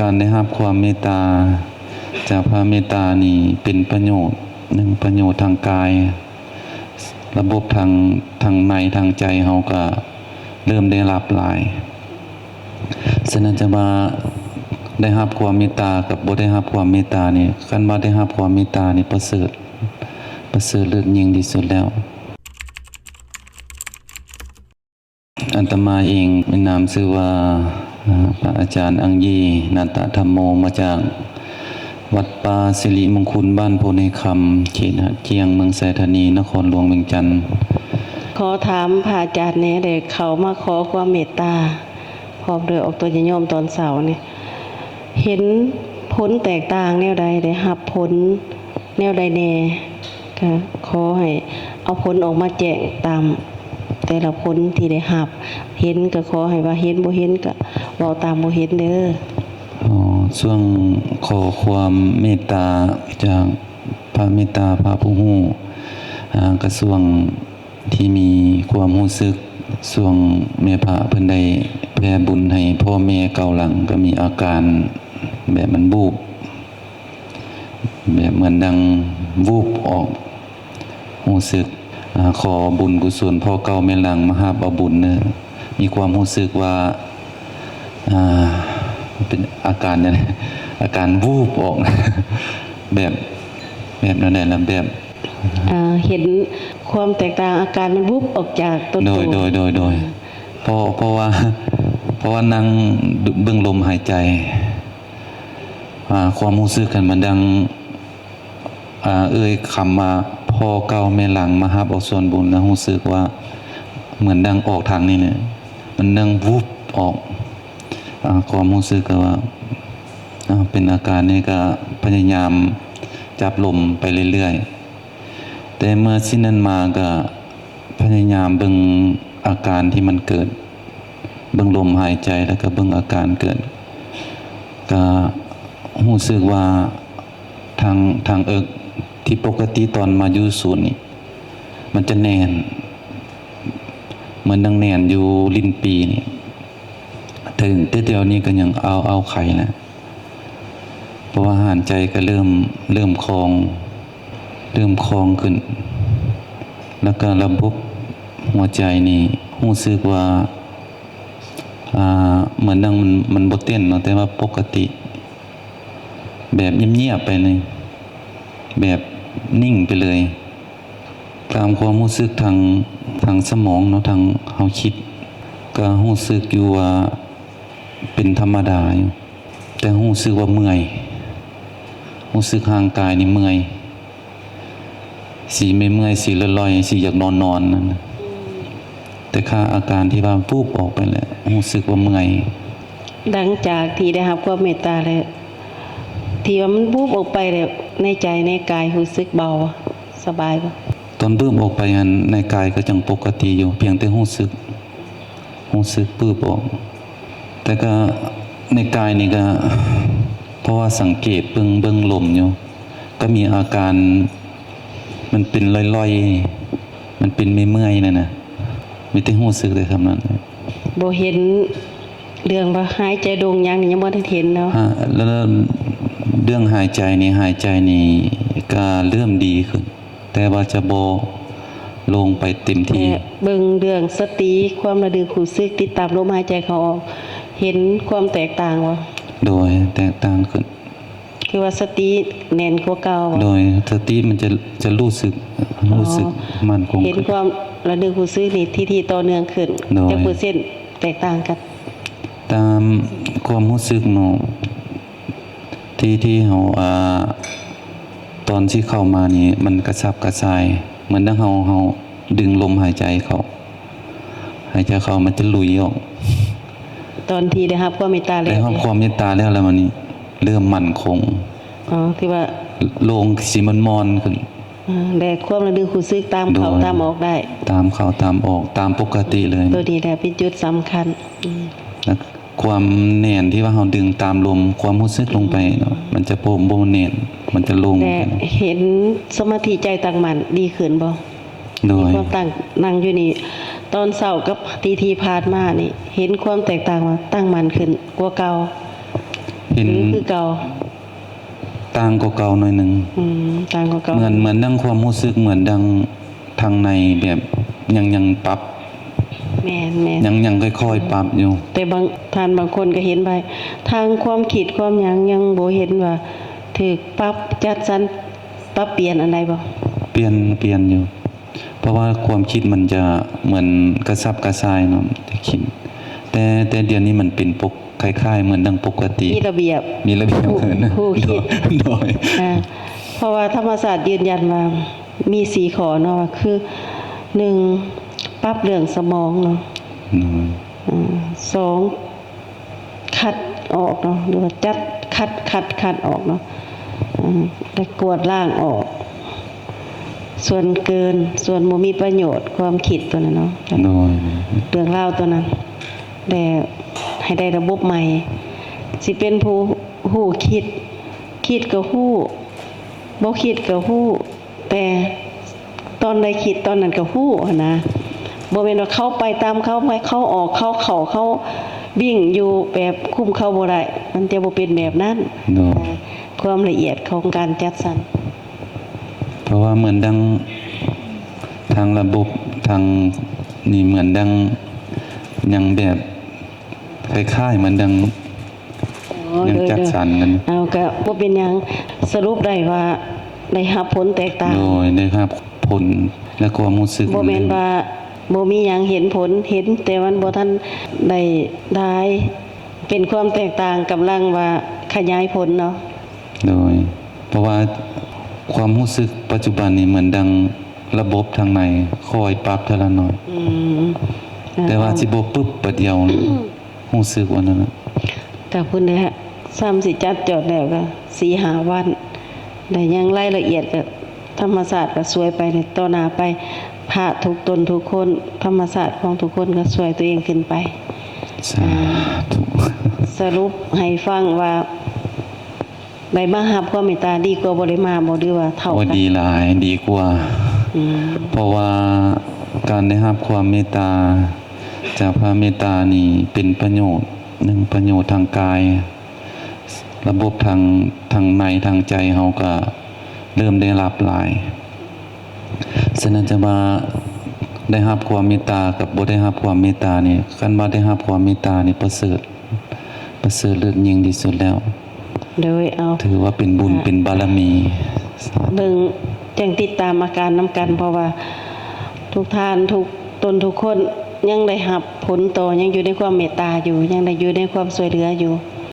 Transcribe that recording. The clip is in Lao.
ການໄດ້ຮັບຄວາມເມດຕາຈາກພະເມດຕານີ້ເປັນປະໂຫຍດ, ໜຶ່ງ ປະໂຫຍດທາງກາຍ, ລະບົບທາງ, ທາງໃນ, ທາງໃຈເຮົາກໍເລີ່ມໄດ້ຮັບຫຼາຍ. ສະນັ້ນຈະວ່າໄດ້ຮັບຄວາມເມດຕາກັບບໍ່ໄດ້ຮັບຄວາມເມດຕານີ້, ຄັນວ່າໄດ້ຮັບຄວາມເມດຕານີ້ປະເສີດ, ປະເສີດເລີດຍິ່ງທີ່ສຸດແລ້ວ. ອາດຕະມາເອງມີນາມຊື່ວ່າ ອາ ພະອາຈານອັງຢີ ນາຕະທຳໂມ ມາຈາກວັດປ່າສິລິມຸງຄຸນ ບ້ານໂພນໃຫຍ່ຄຳ ເຂດຫາດກ້ຽງ ເມືອງໄຊທານີ ນະຄອນຫຼວງວຽງຈັນ. ຂໍຖາມພະອາຈານແດ່ ໄດ້ເຂົ້າມາຂໍຄວາມເມດຕາ ພ້ອມດ້ວຍອອກຕົນຍາດໂຍມຕອນເຊົ້ານີ້ ເຫັນຜົນແຕກຕ່າງແນວໃດ? ໄດ້ຮັບຜົນແນວໃດແດ່? ກະຂໍໃຫ້ເອົາຜົນອອກມາແຈ້ງຕາມແຕ່ລະຜົນທີ່ໄດ້ຮັບ, ເຫັນກະຂໍໃຫ້ວ່າເຫັນ, ບໍ່ເຫັນກະເວົ້າຕາມບໍ່ເຫັນເດີ້. ອໍ ຊ່ວງຂໍຄວາມເມດຕາຈາກພະເມດຕາພະຜູ້ຮູ້ ອາ ກະຊ່ວງ ທີ່ມີຄວາມຮູ້ສຶກຊ່ວງແມ່ພະເພິ່ນໄດ້ແຜ່ບຸນໃຫ້ພໍ່ແມ່ເກົ່າຫຼັງ ກໍມີອາການແບບມັນວູບ ແບບເໝືອນດັ່ງວູບອອກ ຮູ້ສຶກ ອາ ຂໍບຸນກຸສົນພໍ່ເກົ່າແມ່ຫຼັງມາຮັບເອົາບຸນເນີ. ມີຄວາມຮູ້ສຶກວ່າ ອາ ເປັນອາການ ອາການວູບອອກ ແບບ ແບບນັ້ນແຫຼະ ແບບ ອາ ເຫັນຄວາມແຕກຕ່າງ ອາການມັນວູບອອກຈາກຕົນໂຕ. ໂດຍ ໂດຍ ໂດຍ ໂດຍ ເພາະ ເພາະວ່າ ເພາະວ່ານັ່ງເບິ່ງລົມຫາຍໃຈ ອາ ຄວາມຮູ້ສຶກຫັ້ນມັນດັ່ງ ອາ ເອີ່ຍຄຳວ່າ ພໍ່ເກົ່າແມ່ຫຼັງມາຮັບເອົາສ່ວນບຸນ ແລ້ວຮູ້ສຶກວ່າເໝືອນດັ່ງອອກທາງນີ້ແຫຼະ ມັນດັ່ງວູບອອກ ອາ ຄວາມຮູ້ສຶກກໍວ່າ ອາ ເປັນອາການນີ້ ກໍພະຍາຍາມຈັບລົມໄປເລື້ອຍໆ ແຕ່ເມື່ອຊີ້ນນັ້ນມາກໍພະຍາຍາມເບິ່ງອາການທີ່ມັນເກີດ ເບິ່ງລົມຫາຍໃຈ ແລ້ວກໍເບິ່ງອາການເກີດ ກໍຮູ້ສຶກວ່າທາງ ທາງເອິກທີ່ປົກກະຕິຕອນມາຢູ່ສູນນີ້ ມັນຈະແໜ້ນ ເໝືອນດັ່ງແໜ້ນຢູ່ລິ້ນປີນີ້ ແຕ່ ແຕ່ດຽວນີ້ກໍຍັງເອົາ ເອົາໄຂນະ ເພາະວ່າຫານໃຈກໍເລີ່ມ ເລີ່ມຄ່ອງ ເລີ່ມຄ່ອງຂຶ້ນ ແລ້ວກໍລະບົບຫົວໃຈນີ້ຮູ້ສຶກວ່າ ອາ ເໝືອນດັ່ງມັນ ມັນບໍ່ເຕັ້ນເນາະ ແຕ່ວ່າປົກກະຕິ ແບບງຽບໆໄປເລີຍ ແບບນິ່ງໄປເລີຍ ຕາມຄວາມຮູ້ສຶກທາງ ທາງສະໝອງເນາະ ທາງເຮົາຄິດ ກໍຮູ້ສຶກຢູ່ວ່າເປັນທຳມະດາຢູ່ ແຕ່ຮູ້ສຶກວ່າເມື່ອຍ ຮູ້ສຶກຮ່າງກາຍນີ້ເມື່ອຍ ຊິເມື່ອຍໆ ຊິລອຍໆ ຊິຢາກນອນໆ ນັ້ນນະ ແຕ່ຄ່າອາການທີ່ວ່າວູບອອກໄປແລ້ວ ຮູ້ສຶກວ່າເມື່ອຍ. ຫຼັງຈາກທີ່ໄດ້ຮັບຄວາມເມດຕາແລ້ວ ທີ່ວ່າມັນວູບອອກໄປແລ້ວ ໃນໃຈໃນກາຍຮູ້ສຶກເບົາ ສະບາຍບໍ່? ຕອນວືບອອກໄປຫັ້ນ ໃນກາຍກໍຍັງປົກກະຕິຢູ່ ພຽງແຕ່ຮູ້ສຶກ ຮູ້ສຶກວືບອອກ ແຕ່ກໍໃນກາຍນີ້ກໍ ເພາະວ່າສັງເກດເບິ່ງ ເບິ່ງລົມຢູ່ ກໍມີອາການ ມັນເປັນລອຍໆ ມັນເປັນເມື່ອຍໆ ນັ້ນນະ ມີແຕ່ຮູ້ສຶກໄດ້ສ່ຳນັ້ນ. ບໍ່ເຫັນເລື່ອງວ່າຫາຍໃຈດົງຫຍັງນີ້ ຍັງບໍ່ທັນເຫັນເນາະ. ຮະ ແລ້ວເລື່ອງຫາຍໃຈນີ້ ຫາຍໃຈນີ້ກໍເລີ່ມດີຂຶ້ນ ແຕ່ວ່າຈະບໍ່ລົງໄປເຕັມທີ່. ແຕ່ເບິ່ງເລື່ອງສະຕິ ຄວາມລະດຶກຮູ້ສຶກ ຕິດຕາມລົມຫາຍໃຈເຂົ້າອອກ ເຫັນຄວາມແຕກຕ່າງບໍ່? ໂດຍ ແຕກຕ່າງຂຶ້ນ. ຄືວ່າສະຕິແໜ້ນກວ່າເກົ່າບໍ່? ໂດຍ ສະຕິມັນຈະ ຈະຮູ້ສຶກ ອໍ ຮູ້ສຶກໝັ້ນຄົງ ເຫັນ ຂຶ້ນ ຄວາມລະດຶກຮູ້ສຶກນີ້ທີ່ ທີ່ຕໍ່ເນື່ອງຂຶ້ນ. ໂດຍ ຈັກເປີເຊັນແຕກຕ່າງກັນ? ຕາມຄວາມຮູ້ສຶກເນາະ ທີ່ ທີ່ເຮົາ ອ່າ ຕອນທີ່ເຂົ້າມານີ້ມັນກະສັບກະສ່າຍ ເໝືອນດັ່ງເຮົາ ເຮົາດຶງລົມຫາຍໃຈເຂົ້າ ຫາຍໃຈເຂົ້າມັນຈະຫຼຸຍອອກ. ຕອນທີ່ໄດ້ຮັບຄວາມເມດຕາແລ້ວ ໄດ້ຮັບຄວາມເມດຕາແລ້ວ ແລ້ວມັນນີ້ເລີ່ມໝັ້ນຄົງ. ອໍ ຄືວ່າໂລ່ງ ຊິມ່ວນໆຂຶ້ນ. ອາ ແລະ ຄວາມລະດຶກຮູ້ສຶກຕາມເຂົ້າ ໂດຍ ຕາມອອກໄດ້ ຕາມເຂົ້າຕາມອອກ ຕາມປົກກະຕິເລີຍ. ໂຕນີ້ແຫຼະເປັນຈຸດສຳຄັນ. ອືມ ແລະ ຄວາມແໜ້ນທີ່ວ່າເຮົາດຶງຕາມລົມ ຄວາມຮູ້ສຶກລົງໄປເນາະ ອືມ ມັນຈະບໍ່ ບໍ່ແໜ້ນ ມັນຈະໂລ່ງ. ແລະ ເຫັນສະມາທິໃຈຕັ້ງໝັ້ນດີຂຶ້ນບໍ່? ໂດຍ ມີຄວາມຕັ້ງ ນັ່ງຢູ່ນີ້ ຕອນເຊົ້າກັບທີ່ ທີ່ຜ່ານມານີ້ ເຫັນຄວາມແຕກຕ່າງວ່າຕັ້ງໝັ້ນຂຶ້ນກວ່າເກົ່າ? ເຫັນ ຫຼືຄືເກົ່າ? ຕ່າງກວ່າເກົ່າໜ້ອຍໜຶ່ງ. ອືມ ຕ່າງກວ່າເກົ່າ. ເໝືອນ ເໝືອນດັ່ງຄວາມຮູ້ສຶກ ເໝືອນດັ່ງທາງໃນແບບຍັງ ຍັງປັບ ແມ່ນໆ ຍັງ ຍັງຄ່ອຍໆປັບຢູ່. ແຕ່ບາງ ທ່ານບາງຄົນກໍເຫັນວ່າ ທາງຄວາມຄິດຄວາມຫຍັງຍັງບໍ່ເຫັນວ່າຖືກປັບຈັດສັນ ປັບປ່ຽນອັນໃດບໍ່? ປ່ຽນ ປ່ຽນຢູ່. ເພາະວ່າຄວາມຄິດມັນຈະເໝືອນກະສັບກະສ່າຍເນາະ ຈະຄິດ ແຕ່ ແຕ່ດຽວນີ້ມັນເປັນປົກ ຄ້າຍໆເໝືອນດັ່ງປົກກະຕິ ມີລະບຽບ ມີລະບຽບ ຮູ້ ເອີ ນະ ຮູ້ຄິດ ໂດຍ ໂດຍ ອ່າ ເພາະວ່າທຳມະຊາດຢືນຢັນວ່າມີສີ່ຂໍ້ເນາະ ວ່າຄື ໜຶ່ງ ປັບເລື່ອງສະໝອງເນາະ ໂດຍ ອ່າ ສອງ ຂັດອອກເນາະ ຫຼືວ່າຈັດ ຂັດ ຂັດ ຂັດອອກເນາະ ອາ ແລະ ກວາດລ້າງອອກ ສ່ວນເກີນ ສ່ວນບໍ່ມີປະໂຫຍດ ຄວາມຄິດຕົວນັ້ນເນາະ ໂດຍ ເລື່ອງລາວຕົວນັ້ນ ແລະ ໃຫ້ໄດ້ລະບົບໃໝ່ ຊິເປັນຜູ້ຮູ້ຄິດ ຄິດກໍຮູ້ ບໍ່ຄິດກໍຮູ້ ແຕ່ຕອນໃດຄິດຕອນນັ້ນກໍຮູ້ຫັ້ນນະ ບໍ່ແມ່ນວ່າເຂົາໄປຕາມເຂົາ ເຂົາອອກ ເຂົາເຂົ້າ ເຂົາວິ່ງຢູ່ແບບຄຸມເຂົາບໍ່ໄດ້ ມັນຈະບໍ່ເປັນແບບນັ້ນ ໂດຍ ຄວາມລະອຽດຂອງການຈັດສັນ ເພາະວ່າເໝືອນດັ່ງທາງລະບົບ ທາງນີ້ເໝືອນດັ່ງຍັງແບບ ຄ້າຍໆເໝືອນດັ່ງ ອໍ ຍັງ ໂດຍ ຈັດສັນກັນ ເອົາ ກະບໍ່ເປັນຫຍັງ ສະຫຼຸບໄດ້ວ່າໄດ້ຮັບຜົນແຕກຕ່າງ ໂດຍ ໄດ້ຮັບຜົນ ແລະ ຄວາມຮູ້ສຶກ ບໍ່ແມ່ນວ່າບໍ່ມີຫຍັງເຫັນຜົນ ເຫັນ ແຕ່ມັນບໍ່ທັນໄດ້ຫຼາຍ ເປັນຄວາມແຕກຕ່າງ ກຳລັງວ່າຂະຫຍາຍຜົນເນາະ ໂດຍ ເພາະວ່າຄວາມຮູ້ສຶກປັດຈຸບັນນີ້ເໝືອນດັ່ງລະບົບທາງໃນຄ່ອຍປັບເທື່ອລະໜ້ອຍ ອືມ ແຕ່ວ່າ ອ່າ ຊິບໍ່ປຶບບາດດຽວ ຮູ້ສຶກວ່ານັ້ນນະ ກະພຸ້ນແຫຼະ ຊ້ຳຊິຈັດຈອດແລ້ວກະສີ່ຫ້າວັນ ແລະ ຍັງລາຍລະອຽດກະທຳມະຊາດກະຊ່ວຍໄປ ຕໍ່ໜ້າໄປ ພະທຸກຕົນທຸກຄົນ ທຳມະຊາດຂອງທຸກຄົນກະຊ່ວຍຕົວເອງຂຶ້ນໄປ ສາທຸ ສະຫຼຸບໃຫ້ຟັງວ່າ ໄດ້ມາຮັບຄວາມເມດຕາດີກວ່າບໍ່ໄດ້ມາບໍ່ ຫຼືວ່າເທົ່າກັນ? ໂອ້ ດີຫຼາຍ ດີກວ່າ ອືມ ເພາະວ່າການໄດ້ຮັບຄວາມເມດຕາຈາກພະເມດຕານີ້ເປັນປະໂຫຍດ ໜຶ່ງ ປະໂຫຍດທາງກາຍ ລະບົບທາງ ທາງໃນ ທາງໃຈເຮົາກະເລີ່ມໄດ້ຮັບຫຼາຍ. ສະນັ້ນຈະວ່າໄດ້ຮັບຄວາມເມດຕາກັບບໍ່ໄດ້ຮັບຄວາມເມດຕານີ້ ຄັນວ່າໄດ້ຮັບຄວາມເມດຕານີ້ປະເສີດ ປະເສີດເລີດຍິ່ງທີ່ສຸດແລ້ວ ໂດຍ ເອົາ ຖືວ່າເປັນບຸນ ອ່າ ເປັນບາລະມີ ເບິ່ງ ຈັ່ງຕິດຕາມອາການນຳກັນ ເພາະວ່າທຸກທ່ານ ທຸກຕົນ ທຸກຄົນຍັງໄດ້ຮັບຜົນຕໍ່ ຍັງຢູ່ໃນຄວາມເມດຕາຢູ່ ຍັງໄດ້ຢູ່ໃນຄວາມຊ່ວຍເຫຼືອຢູ່.